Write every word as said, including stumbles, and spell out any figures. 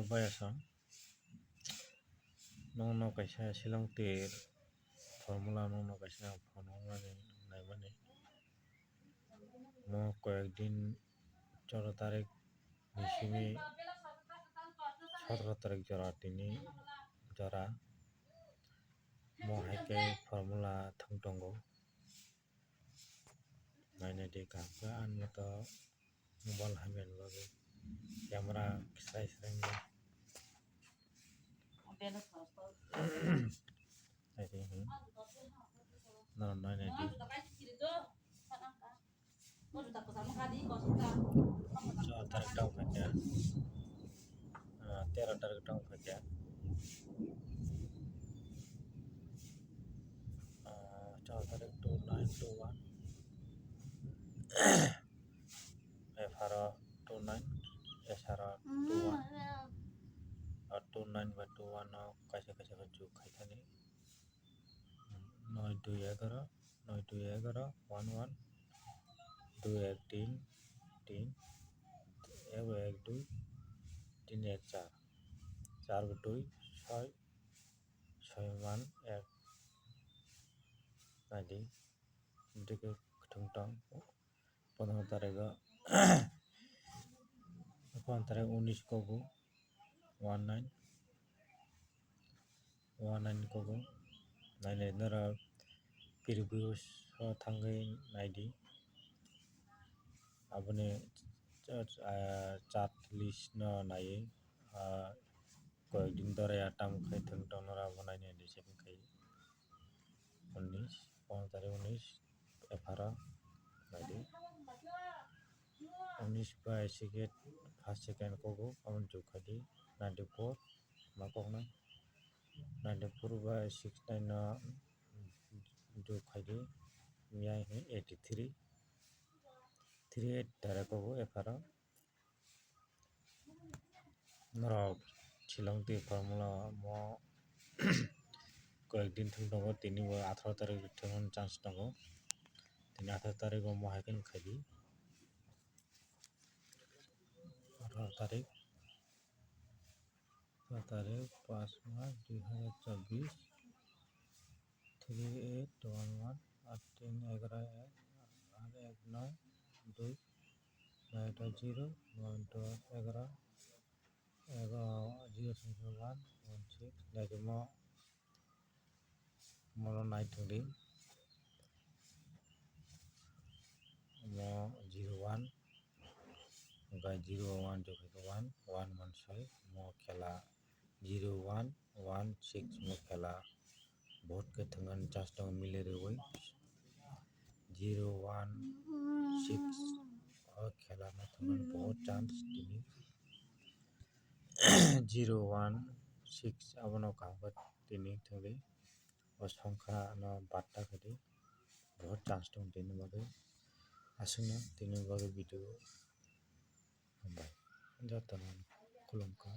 Bayasam, nokno kaisa Shillong tir formula nokno kaisa phone hwnmani naimani. Mo koyek din choro tarik ni simi sotoro tarik jora tini jora. Mo hai khe formula thwng tongo. Naina di kaham khe, ang no to mobile hamya ni bagwi camera sai sai wngya. Naidi, hmm. Norok naina di. Chwda tarik tong phaikha. Ah, tero tarik tong phaikha. Ah, chwda tarik two nine two one. Epharo two nine, esaro two one. Ah, two nine ba two one no kaisa kaisa khe jug khai thani. Noi dui egaro, noi dui egaro, one one, dui ek tin, tin, ek ek dui, tin ek char, char dui soi, soi one ek. Naidi, dike kthung tong. Pondro tarikgo, pondro tarik unis kogo, one nine, one nine kogo, nainai norok previous o thangwi naidi. Aboni, ah, chart list no naiwi, ah, koyek din dorai ya tamo khai thwng tong norok abo nainai di se khai. Unis, pondro tarik unis, epharo, naidi. Unis bai sikhe first second kogo, aboni jug khaidi, ninety four, ma koknai. Ninety four bai six nine no jug khaidi, miyai hwn eighty three, three eight direct kogo, epharo. Norok Shillong twi formula mo koyek din thwng tongo, tini bo atharo tarik thwng chance tongo. Tini atharo tarik o mo hai khe khai di. Atharo tarik, atharo tarik, paanch mas dui hajar chobbish. Three eight one one, ar tin egaro ek, ar ek noi dui, noi to zero, noi to egaro, ego zero six one one six, naidi mo, mono nai thwng di, mo zero one, hwnkhe zero one jokhe one, one mansoi, mo khela zero one one six mo khela bahut khe thwngani chance tongo mili rwui. Zero one six o khela no thwngmani bahut chance tini. Zero one six abono kaham khe tini thwngwi o songkha no batta khe di bahut chance tongo tini bagwi. Aswkno tini bagwi video hambai jotono khulumkha.